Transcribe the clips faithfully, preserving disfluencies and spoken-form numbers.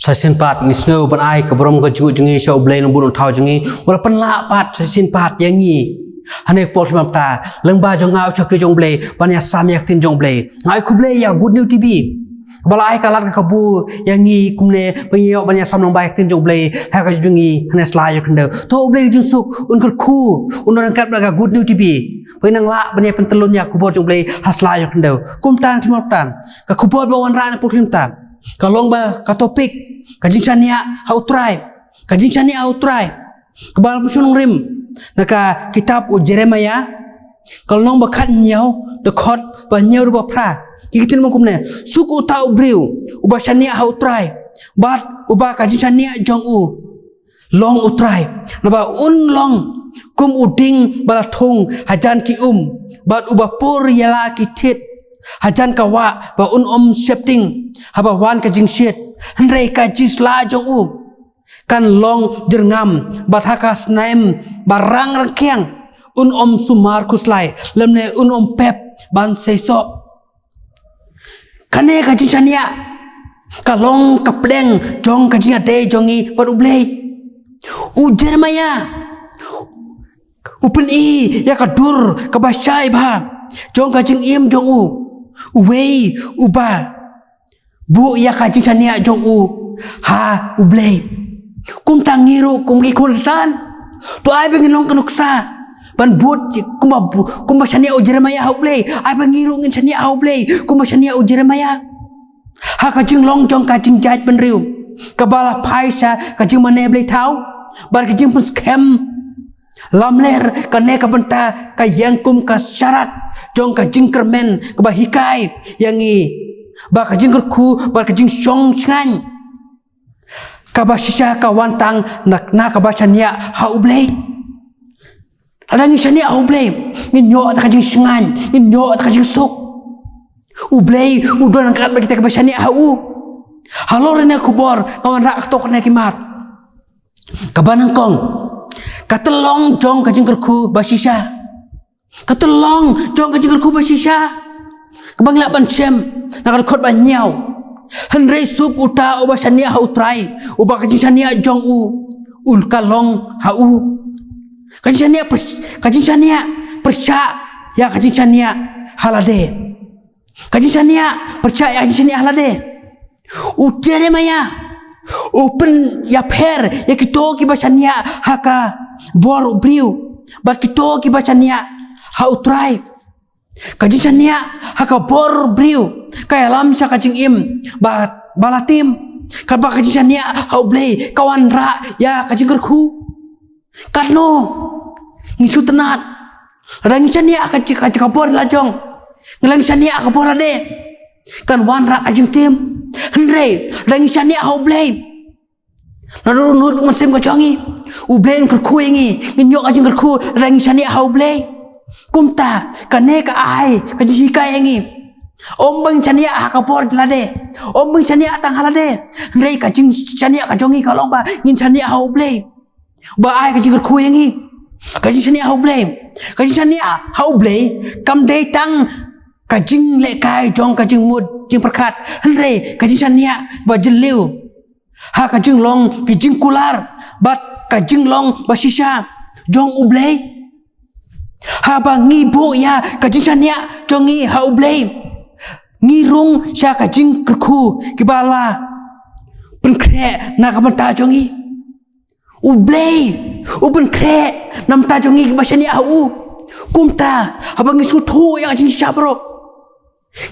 Sa shisien pat ngi sngew ban ai ka burom ka jingkyrkhu jong ngi sha U Blei Nongbuh Nongthaw jong ngi, u la pynlah pat sa shisien pat ïa ngi. Hangne ka por mynta, lyngba jong nga u shakri jong U Blei, ban ïa sam ïa ka ktien jong U Blei. Nga ai khublei ïa Good News T V, ba la ai ka lad ka kabu ïa ngi kumne, ba ngi ïoh ban ïa sam lyngba ïa ka ktien jong U Blei ha ka jong ngi hangne sla ïa khyndew. To U Blei ka jingsuk un kyrkhu, un don ryngkat bad ka Good News T V, ba ngin nang lah ban ïa pyntylun ïa ka khubor jong U Blei ha sla ïa khyndew. Kumta na ka por mynta, ka khubor ba wanrah na ka por mynta ka long ba ka topic, ka jingshaniah ha U Trai. Ka jingshaniah ha U Trai kaba la pynshong nongrim na ka kitab u Jeremiah, ka lynnong ba khathynñiew, dkhot ba hynñiew haduh ba phra. Ki ktien ong kumne: Suk uta u briew uba shaniah ha U Trai, bad uba ka jingshaniah jong u long U Trai, naba un long kum u dieng ba la thung hajan ki um, bad uba pur ïa la ki thied hajan ka wah, ba un ym sheptieng haba wan ka jingshit, hynrei ka jingsla jong u kan long jyrngam, bad ha ka snem ba rang rangkhiang un ym sumar khuslai, lymne un ym pep ban seisoh. Kane ka jingshaniah ka long ka pdeng jong ka jingïadei jong ngi bad U Blei. U Jeremiah u pyni ïa ka dur kaba shai bha jong ka jingim jong u, uwei uba buh ïa ka jingshaniah jong u ha U Blei. Kumta ngi ruh kum ki khun Khristan, to ai ba ngin long ka nuksa ban bud kumba bu-, kumba shaniah u Jeremiah ha U Blei. Ai ba ngi ruh ngin shaniah ha U Blei kumba shaniah u Jeremiah, ha ka jinglong jong ka jingjait bynriew kaba la phai sha ka jingmane blei thaw, bad ka jingpynskhem lamler. Kane ka bynta ka ïeng kum ka sharak jong ka jingkyrmen kaba hikai ïa ngi ba ka jingkyrkhu bad ka jingshong shngaiñ kaba shisha ka wan tang na, na kaba shaniah ha U Blei. Lada ngin shaniah ha U Blei, ngin ïoh da ka jingshngaiñ, ngin ïoh da ka jingsuk. U Blei u don ryngkat bad kita kiba shaniah ha u. Halor kane ka khubor nga wanrah katto katne ki mat. Kaba nyngkong, ka tyllong jong ka jingkyrkhu ba shisha. Ka tyllong jong ka jingkyrkhu ba shisha kaba ngi lah ban shem na ka dkhot ba hynñiew: Hynrei suk uta uba shaniah ha U Trai, uba ka jingshaniah jong u, u ka long ha u. Ka jingshaniah pyr-, ka jingshaniah pyrshah ïa ka jingshaniah ha lade. Ka jingshaniah pyrshah ïa ka jingshaniah ha lade. U Jeremiah u pynïapher ïa kito kiba shaniah ha ka bor u briew bad kito kiba shaniah ha U Trai. Ka jingshaniah ha ka bor u briew ka ïalam sha ka jingim ba, ba la tim, katba ka jingshaniah ha U Blei ka wanrah ïa ka jingkyrkhu. Katno ngi sngewtynnat, lada ngi shaniah ha ka ji-, ka ji-, ka bor la jong, ngi la ngi shaniah ha ka bor lade, kan wanrah ka jingtim. Hynrei lada ngi shaniah ha U Blei, naduh nud mynsiem ka jong ngi, U Blei un kyrkhu ïa ngi, ngin ïoh ka jingkyrkhu lada ngi shaniah ha U Blei. Kumta kane ka ai ka jinghikai ïa ngi, ym ba ngin shaniah ha ka bor lade, ym ba ngin shaniah tang ha lade, hynrei ka jingshaniah ka jong ngi ka long ba ngin shaniah ha U Blei. Ba ai ka jingkyrkhu ïa ngi. Ka jingshaniah ha U Blei, ka jingshaniah ha U Blei kam dei tang ka jinglehkai jong ka jingmut jingpyrkhat, hynrei ka jingshaniah ba jylliew ha ka jinglong ki jingkular bad ka jinglong ba shisha jong U Blei. Haba ngi buh ïa ka jingshaniah jong ngi ha U Blei, ngi rung sha ka jingkyrkhu kiba la pynkhreh na ka bynta jong ngi. U Blei u pynkhreh na ka bynta jong ngi kiba shaniah ha u. Kumta haba ngi sngewthuh ïa ka jingshisha baroh,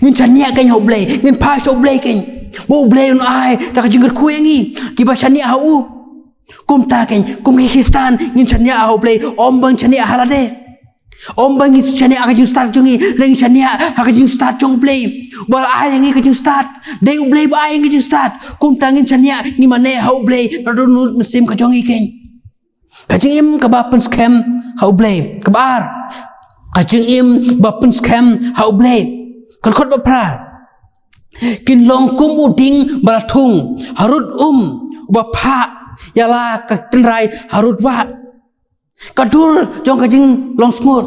ngin shaniah kein ha U Blei, ngin phai sha U Blei kein, ba U Blei un ai da ka jingkyrkhu ïa ngi kiba shaniah ha u. Kumta kein kum ki Khristan ngin shaniah ha U Blei, ym ba ngin shaniah ha lade. Ym ba ngin shaniah ha ka jingstad jong ngi, hynrei ngin shaniah ha ka jingstad jong U Blei. Ba la ai ïa ngi ka jingstad, dei U Blei ba ai ïa ngi ka jingstad. Kumta ngin shaniah, ngin mane ha U Blei naduh nud mynsiem ka jong ngi kein. Ka jingim kaba pynskhem ha U Blei. Kaba ar, ka jingim ba pynskhem ha U Blei. Ka dkhot ba phra: Kin long kum u dieng ba la thung harud um, uba phah ïa la ka tynrai harud wah. Ka dur jong ka jinglong sngur.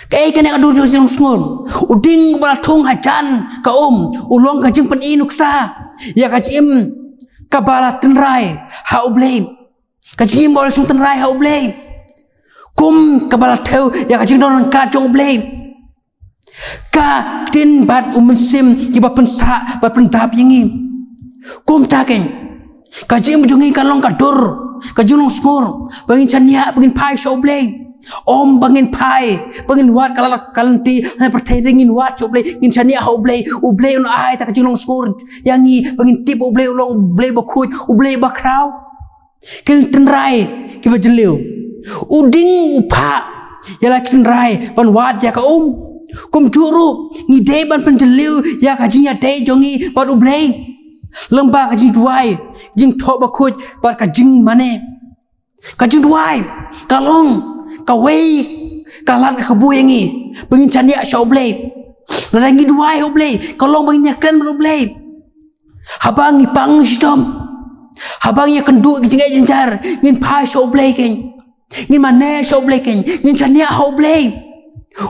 Kaei kane ka dur jong ka jinglong sngur? U dieng uba la thung hajan ka um u long ka jingpyni nuksa ïa ka jingim kaba la tynrai ha U Blei. Ka jingim ba la shong tynrai ha U Blei. Kum kaba la thew ïa ka jingdon ryngkat jong U Blei. Ka ktien bad U Mynsiem kiba pynsah bad pyndap ïa ngi. Kumta keiñ, ka jingim jong ngi kan long ka dur, ka jinglong sngur ba ngin shaniah, ba ngin phai sha U Blei. Ym ba ngin phai, ba ngin wad ka la ka lynti ha pyrthei, hynrei ngin wad sha U Blei, ngin shaniah ha U Blei. U Blei un ai ta ka jinglong sngur ïa ngi ba ngin tip U Blei u long U Blei ba khuid, U Blei ba khraw. Ki tynrai kiba jylliew. U dieng u phah ïa la ki tynrai ban wad ïa ka um. Kumjuh ruh ngi dei ban pynjylliew ïa ka jingïadei jong ngi bad U Blei lyngba ka jingduwai, jingthoh bakhuid bad ka jingmane. Ka jingduwai ka long kawei ka lad ka kabu ïa ngi ba ngin shaniah sha U Blei. Lada ngi duwai ha U Blei, ka long ba ngin ïakren bad U Blei. Haba ngi pang shitom, haba ngi ïakynduh ki jingeh jynjar, ngin phai sha U Blei keiñ. Ngin mane sha U Blei keiñ, ngin shaniah ha U Blei.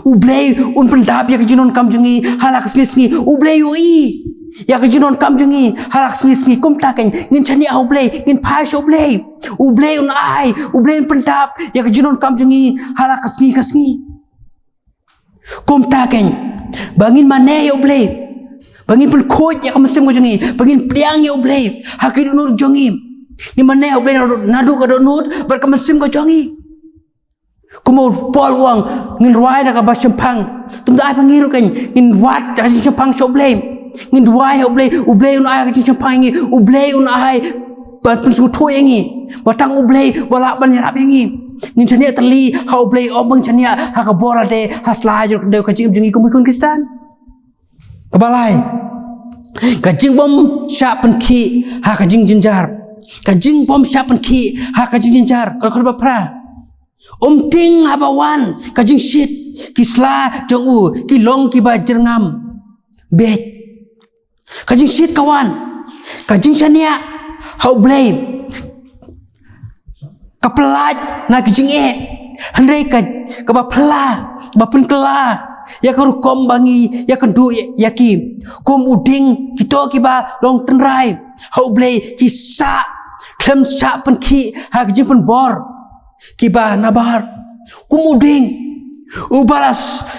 U Blei un pyndap ïa ka jingdonkam jong ngi ha la ka sngi sngi. U Blei u ïohi ïa ka jingdonkam jong ngi ha la ka sngi sngi. Kumta keiñ, ngin shaniah ha U Blei, ngin phai sha U Blei. U Blei un ai, U Blei un pyndap ïa ka jingdonkam jong ngi ha la ka sngi ka sngi. Kumta keiñ, ba ngin mane ïa U Blei, ba ngin pynkhuid ïa ka mynsiem ka jong ngi, ba ngin pdiang ïa U Blei ha ki dohnud jong ngi. Ngin mane ïa U Blei naduh, naduh ka dohnud bad ka mynsiem ka jong ngi. Kumba u Paul u ong, ngin rwai da kaba shemphang. Te ym da ai ba ngi ruh keiñ, ngin wad da ka jingshemphang sha U Blei. Ngin duwai ha U Blei, U Blei un ai ka jingshemphang ïa ngi, U Blei un ai ban pynsngewthuh ïa ngi. Ba tang U Blei ba lah ban ïarap ïa ngi. Ngin shaniah tylli ha U Blei, ym ba ngin shaniah ha ka bor lade, ha sla jong ka jingim jong ngi kum ki khun Khristan. Kaba lai, ka jingbym shah pynkhih ha ka jingjynjar. Ka jingbym shah pynkhih ha ka jingjynjar. Ka dkhot ba phra. Um tieng haba wan ka jingshit, ki sla jong u ki long kiba jyrngam beit. Ka jingshit ka wan, ka jingshaniah ha U Blei ka pyllait na ki jingeh, hynrei ka, kaba phylla, ba pynkylla ïa ka rukom ba ngi ïakynduh ïa, ïa ki. Kum u dieng, kito kiba long tynrai ha U Blei ki sah khlem shah pynkhih ha ka jingpynbor kiba nabar. Kum u dieng uba la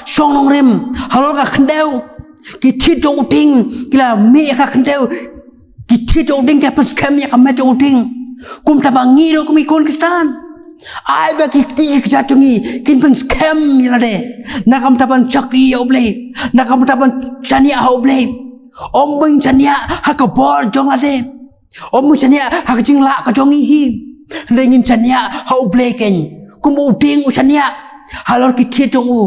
shong nongrim halor ka khyndew, ki thied jong u dieng ki la mih ïa ka khyndew, ki thied jong u dieng ki la pynskhem ïa ka met jong u dieng. Kumta ba ngi ruh kum ki khun Khristan, ai ba ki kti ki kjat jong ngi kin pynskhem ïa lade na ka bynta ban shakri ïa U Blei, na ka bynta ban shaniah ha U Blei. Ym ba ngin shaniah ha ka bor jong lade. Ym ba ngin shaniah ha ka jinglah ka jong ngi hi, hynrei ngin shaniah ha U Blei keiñ. Kumba u dieng u shaniah halor ki thied jong u,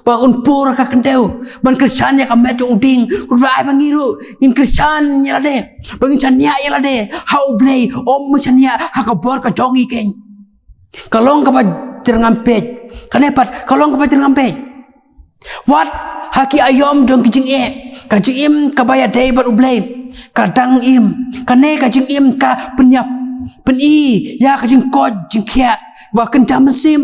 ba un pur ha ka khyndew ban kyrshan ïa ka met jong u dieng. Kumba ai ba ngi ruh ngin kyrshan ïa lade, ba ngin shaniah ïa lade ha U Blei, ym ba ngin shaniah ha ka bor ka jong ngi keiñ. Ka long kaba jyrngam beit. Kane pat ka long kaba jyrngam beit. Wat ha ki aïom jong ki jingeh, ka jingim kaba ïadei bad U Blei ka dang im. Kane ka jingim ka pynïap, pyni ïa ka jingkoit jingkhiah ba kynja mynsiem,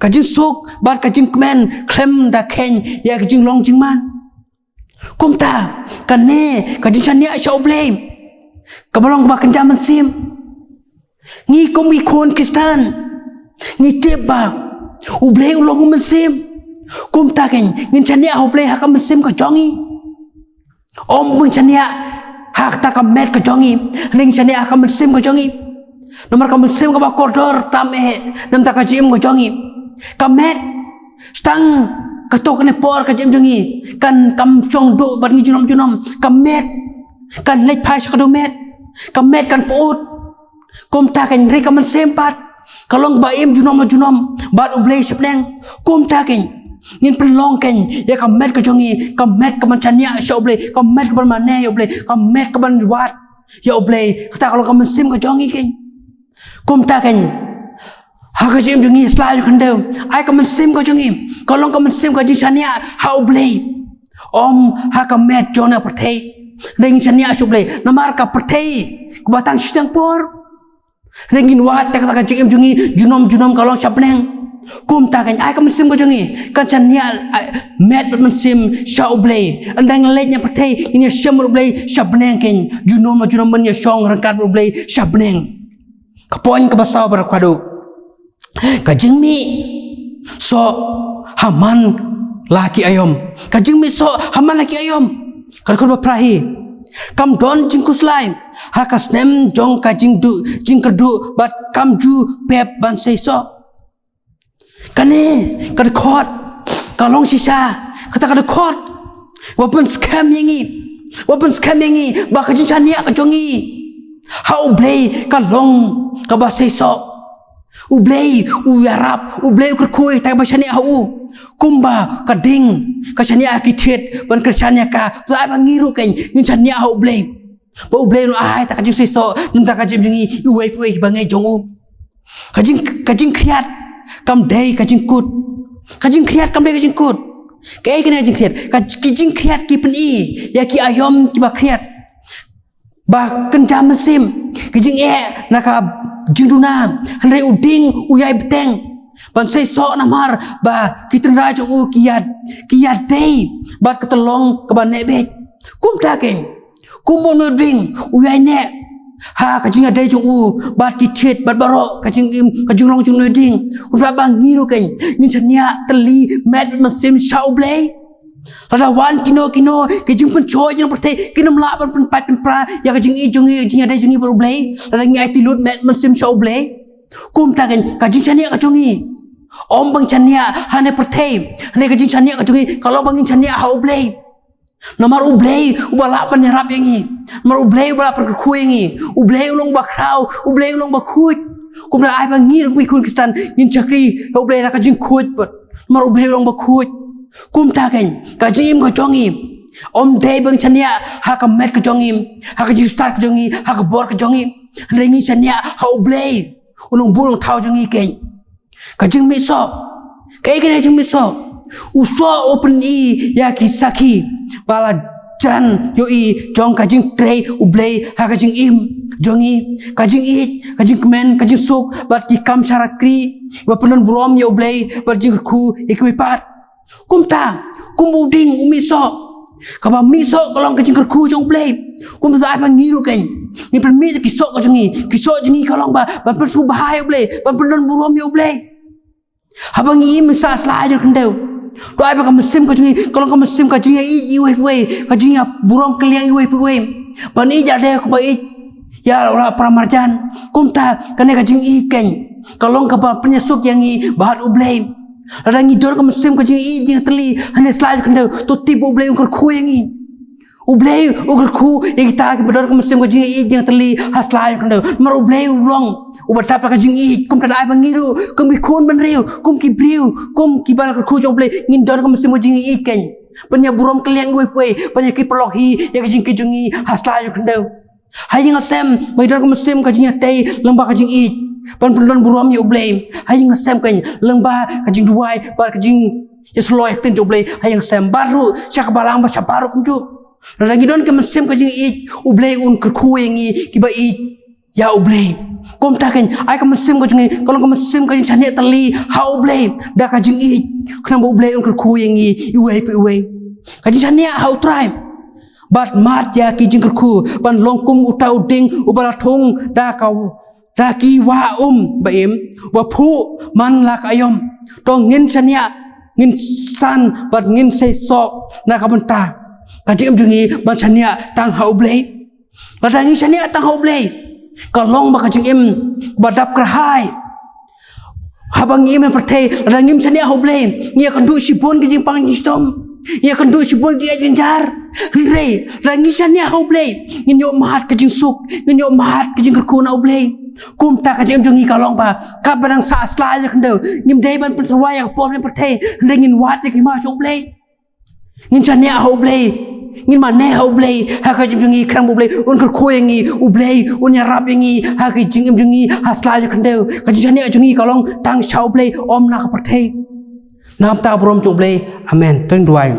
ka jingsuk bad ka jingkmen khlem da kheiñ ïa ka jinglong jingman. Kumta kane ka jingshaniah sha U Blei kaba long kaba kynja mynsiem. Ngi kum ki khun Khristan ngi tip ba U Blei u long u mynsiem. Kumta keiñ ngin shaniah ha U Blei ha ka mynsiem ka jong ngi. Ym ba ngin shaniah ha kata ka met ka jong ngi, hynrei ngin shaniah ha ka mynsiem ka jong ngi. Namar ka mynsiem kaba kordor tam eh na ka bynta ka jingim ka jong ngi. Ka met, tang kato kane por ka jingim jong ngi kan, kam shong duh bad ngi junom junom. Ka met kan leit phai sha ka dewmet. Ka met kan pyut. Kumta keiñ, hynrei ka mynsiem pat ka long ba im junom la junom bad U Blei shapdeng. Kumta keiñ, ngin pynlong keiñ ïa ka met ka jong ngi, ka met kaban shaniah sha U Blei, ka met kaban mane ïa U Blei, ka met kaban wad ïa U Blei. Kata ka long ka mynsiem ka jong ngi keiñ. Kumta keiñ, ha ka jingim jong ngi sla jong khyndew, ai ka mynsiem ka jong ngi ka long ka mynsiem ka jingshaniah ha U Blei. Ym ha ka met jong na pyrthei. Hynrei ngin shaniah sha U Blei namar ka pyrthei kaba tang shiteng por. Hynrei ngin wad ïa kata ka jingim jong ngi junom junom ka long shapdeng. Kumta kein, ai ka mynsiem ka jong ngi kan shaniah, ai, met bad mynsiem sha U Blei. Ynda ngi leit na pyrthei, ngin ïashem bad U Blei sha bneng kein. Junom la junom ngin ïashong ryngkat bad U Blei sha bneng. Ka point kaba saw bad kaba khatduh. Ka jingmih soh ha man la ki aïom. Ka jingmih soh ha man la ki aïom. Ka dkhot ba phra hi. Kam don jingkhuslai ha ka snem jong ka jingduh, jingkyrduh bad kam ju pep ban sei soh. Kane ka dkhot ka long shisha, kata ka dkhot ba pynskhem ïa ngi, ba pynskhem ïa ngi ba ka jingshaniah ka jong ngi ha U Blei ka long kaba sei soh. U Blei u ïarap, U Blei u kyrkhu ïa kita kiba shaniah ha u. Kumba ka ding ka shaniah ha ki thied ban kyrshan ïa ka, la ai ba ngi ruh kein ngin shaniah ha U Blei. Ba U Blei un ai ïa ka jingseisoh na ka bynta ka jingim jong ngi, iwei pa iwei ba ngeit jong u. Ka jing, ka jingkhriat kam dei ka jingkut. Ka jingkhriat kam dei ka jingkut. Kaei kane ka jingkhriat? Ka, ki jingkhriat ki pyni ïa ki aïom kiba khriat ba kynja mynsiem, ki jingeh na ka jingduna, hynrei u ding u ïai bteng ban seisoh namar ba ki tynrai jong u ki ïa, ki ïadei bad ka tyllong kaba neh beit. Kumta kein, kumba une u ding u ïai neh ha ka jingïadei jong u bad ki thied bad baroh ka jingim, ka jinglong jong une u ding. Kumta ba ngi ruh kein ngin shaniah tylli met bad mynsiem sha U Blei. Lada wan kino kino ki jingpynshoi jong ka pyrthei, kin ym lah ban pynpait pynpra ïa ka jingïeit jong ngi, ka jingïadei jong ngi bad U Blei, lada ngi aiti lut met mynsiem sha U Blei. Kumta kein ka jingshaniah ka jong ngi, ym ban shaniah ha kane ka pyrthei, hynrei ka jingshaniah ka jong ngi ka long ba ngin shaniah ha U Blei. Namar U Blei uba lah ban ïarap ïa ngi. Namar U Blei uba lah ban kyrkhu ïa ngi. U Blei u long uba khraw, U Blei u long uba khuid. Kumta ai ba ngi ruh ki khun Khristan ngin shakri ha U Blei da ka jingkhuid pat. Namar U Blei u long uba khuid. Kumta kein ka jingim ka jong ngi ym dei ban shaniah ha ka met ka jong ngi, ha ka jingstad ka jong ngi, ha ka bor ka jong ngi. Hynrei ngin shaniah ha U Blei, u nongbud nongthaw jong ngi kein. Ka jingmih soh. Kaei kane ka jingmih soh? U soh u pyni ïa ki sakhi ba la jan ïohi jong ka jingtrei U Blei ha ka jingim jong ngi. Ka jingïeit, ka jingkmen, ka jingsuk bad ki kam shakri ba pyndon burom ïa U Blei bad jingkyrkhu ïa kiwei pat. Kumta, kumba u ding u mih soh, kaba mih soh ka long ka jingkyrkhu jong U Blei. Kumta ai ba ngi ruh kein ngin pynmih ki soh ka jong ngi. Ki soh jong ngi ka long ba ban pynsngewbha ïa U Blei, ban pyndon burom ïa U Blei. Haba ngi im sha sla jong ka khyndew, to ai ba ka mynsiem ka jong ngi ka long ka mynsiem ka jingïaieit iwei pa iwei, ka jingïaburom kylliang iwei pa iwei. Ban ïeit ïalade kumba ïeit ïa la para marjan. Kumta kane ka jingïeit kein ka long kaba pynïasuk ïa ngi bad U Blei. Lada ngi don ka mynsiem ka jingïeit jingtylli ha kane ka sla jong ka khyndew, to tip ba U Blei un kyrkhu ïa ngi. U Blei u kyrkhu ïa kita kiba don ka mynsiem ka jingïeit jingtylli ha sla jong ka khyndew. Namar U Blei u long uba dap da ka jingïeit. Kumta ai ba ngi ruh kum ki khun bynriew, kum ki briew, kum kiba la kyrkhu jong U Blei, ngin don ka mynsiem ka jingïeit kein. Ban ïaburom kylliang iwei pa iwei, ban ïakit paralok hi ïa ka jingkit jong ngi ha sla jong ka khyndew. Ha ïing ha sem ba ngi don ka mynsiem ka jingïatei lyngba ka jingïeit ban pyndon burom ïa U Blei. Ha ïing ha sem kein lyngba ka jingduwai bad ka jingïasyllok ïa ka ktien jong U Blei ha ïing ha sem. Bad ruh sha ka balang bad sha baroh kumjuh. Lada ngi don ka mynsiem ka jingïeit, U Blei un kyrkhu ïa ngi kiba ïeit ïa U Blei. Kumta kein ai ka mynsiem ka jong ngi ka long ka mynsiem ka jingshaniah tylli ha U Blei da ka jingïeit, khnang ba U Blei un kyrkhu ïa ngi iwei pa iwei. Ka jingshaniah ha U Trai bad mad ïa ki jingkyrkhu ban long kum uta u ding uba la thung da ka, da ki wah um ba im, uba phuh man la ka aïom. To ngin shaniah, ngin san bad ngin seisoh na ka bynta ka jingim jong ngi ban shaniah tang ha U Blei. Lada ngi shaniah tang ha U Blei, ka long ba ka jingim ba dap kyrhai. Haba ngi im ha pyrthei, lada ngim shaniah ha U Blei, ngi ïakynduh shibun ki jingpang jingshitom, ngi ïakynduh shibun ki jingïaid jynjar. Hynrei lada ngi shaniah ha U Blei, ngin ïoh mad ka jingsuk, ngin ïoh mad ka jingkyrkhu na U Blei. Kumta ka jingim jong ngi ka long ba katba dang sah sla jong ka khyndew, ngim dei ban pyntyrwa ïa ka por ha pyrthei, hynrei ngin wad ïa ka hima jong U Blei. Ngin shaniah ha U Blei, ngin mane ha U Blei ha ka jingim jong ngi, khnang ba U Blei un kyrkhu ïa ngi, U Blei un ïarap ïa ngi ha ka jingim jong ngi ha sla jong ka khyndew. Ka jingshaniah jong ngi ka long tang sha U Blei, ym na ka pyrthei. Na ka bynta ka burom jong U Blei. Amen. To ngin duwai.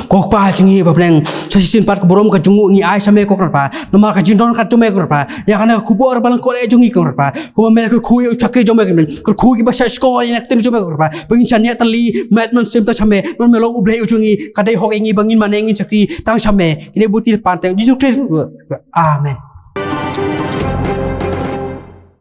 Ko Kpa jong ngi ba bneng, sa shisien pat ka burom ka jong u ngi ai sha me ko Kpa. Namar ka jingdon ka jong me ko Kpa. Ïa kane ka khubor ba lyngkot eh jong ngi ko Kpa. Kumba me kyrkhu ïa u shakri jong me ko Kpa. Kyrkhu kiba shah shkor ïa ka ktien jong me ko Kpa. Ba ngin shaniah tylli, met mynsiem tang sha me. Namar me long U Blei u jong ngi, ka dei hok ïa ngi ba ngin mane ngin shakri tang sha me. Kine bun ki pan tang Jisu Khrist. Amen.